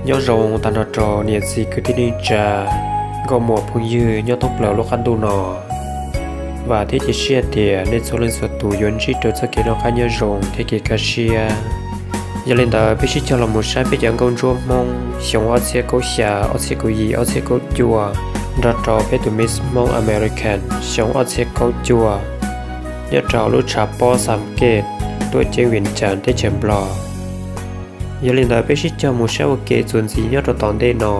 Nyob zoo tag nrho rau niam txiv kwv tij neej tsa, nkauj muam phooj ywg nyob thoob plaws lub qab ntuj no. Vam thiab cia siab tias nej txhua leej txhua tus yuav ntsib rau txoj kev noj qab nyob zoo thiab kev kaj siab. Yog li ntawd peb sib cog los mus saib peb cov nkauj ntsuab Hmoob xyoo ob txhiab kaum xya, ob txhiab kaum yim, ob txhiab kaum cuaj, nrog rau peb tus Miss Hmoob American xyoo ob txhiab kaum cuaj, nyob rau lub tshav pob Xam Kej, tuam ceeb Vias Cas, teb chaws Nplog. Yog li ntawd peb sib cog mus saib ua ke txuas ntxiv nyob rau tom ntej no.